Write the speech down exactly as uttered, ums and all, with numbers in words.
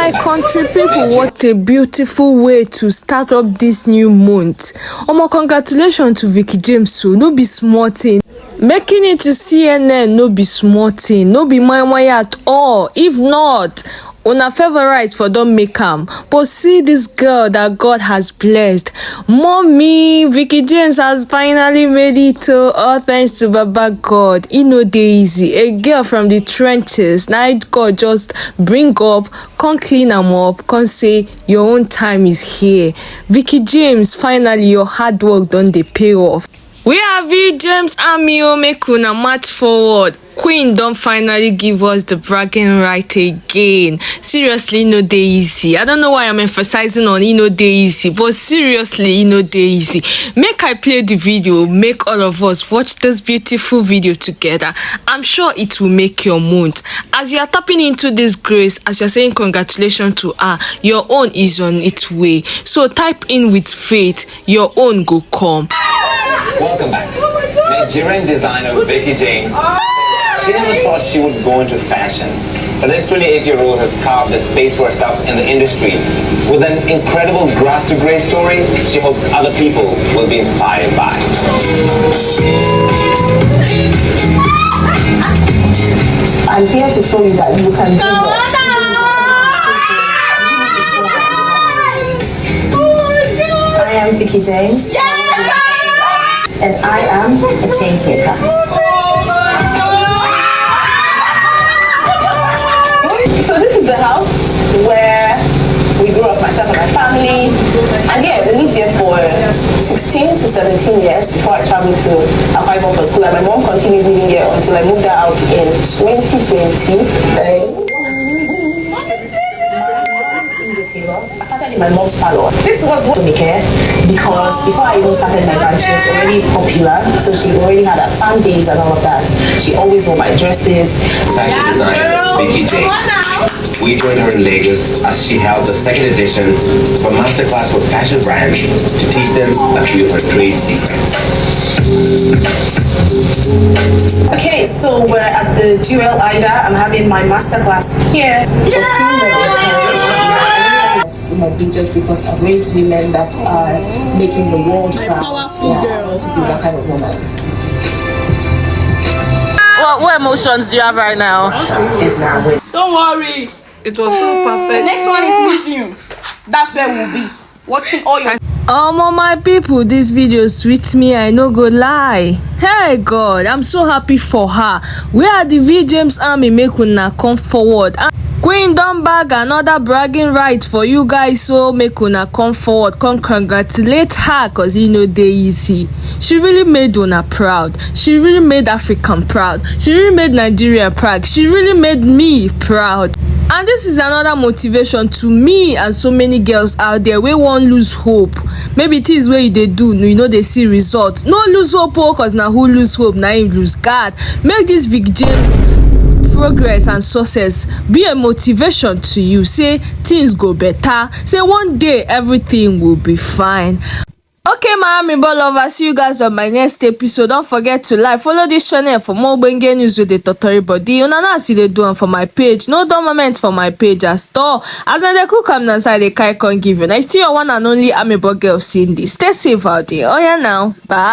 My country people, what a beautiful way to start up this new month. Omo, congratulations to Vicky James. So no be small thing. Making it to C N N no be small thing. No be my way at all. If not, una favorite for don make am. But see this girl that God has blessed. Mommy, Vicky James has finally made it to all thanks to Baba God. E no dey easy. A girl from the trenches. Now God just bring up, come clean am up, come say your own time is here. Vicky James, finally your hard work don dey pay off. We are V James Army o, make una march forward. Queen don finally give us the bragging right again. Seriously, e no dey easy. I don't know why I'm emphasizing on e no dey easy, but seriously, e no dey easy. Make I play the video, make all of us watch this beautiful video together. I'm sure it will make your mood. As you are tapping into this grace, as you're saying congratulations to her, your own is on its way. So type in with faith, your own go come. Welcome back. Nigerian designer Vicky James. She never thought she would go into fashion. But this twenty-eight-year-old has carved a space for herself in the industry. With an incredible grass to grace story, she hopes other people will be inspired by. I'm here to show you that you can do that. I am Vicky James, and I am a change maker. So this is the house where we grew up, myself and my family. And yeah, we lived here for sixteen to seventeen years before I traveled to Akwa Ibom for school. And my mom continued living here until I moved her out in twenty twenty. I started in my mom's parlor. This was to make her because before I even started my brand, she was already popular, so she already had a fan base and all of that. She always wore my dresses. Fashion designer Vicky James. We joined her in Lagos as she held the second edition of a masterclass for fashion brands to teach them a few of her trade secrets. Okay, so we're at the Jewel Ida. I'm having my masterclass here. Women do just because I've raised women that are making the world proud. Yeah, I want to be that kind of woman. What, what emotions do you have right now? It's not with Don't worry. It was so perfect. Next one is missing you. That's where we'll be. Watching all your Omo, my people, this video sweet me, I no go lie. Hey God, I'm so happy for her. Where are the V James Army? Make una come forward. Ah, Queen don bag another bragging right for you guys, so make una come forward, come congratulate her, cause e no dey easy. She really made una proud. She really made African proud. She really made Nigeria proud. She really made me proud. And this is another motivation to me and so many girls out there wey wan lose hope. Maybe things wey you dey do, you no dey see result. No lose hope o, cause na who lose hope, na him lose guard. Make this Vicky James progress and success be a motivation to you. Say things go better. Say one day everything will be fine. Okay, my amebo lovers, see you guys on my next episode. Don't forget to like, follow this channel for more ogbonge news with the totori body. Una know as e dey do am for my page. No dull moment for my page at all. As I dey cook am na so I dey carry come give you. Na still your one and only amebo girl, Cindy. Stay safe out there. Oh yeah, now. Bye.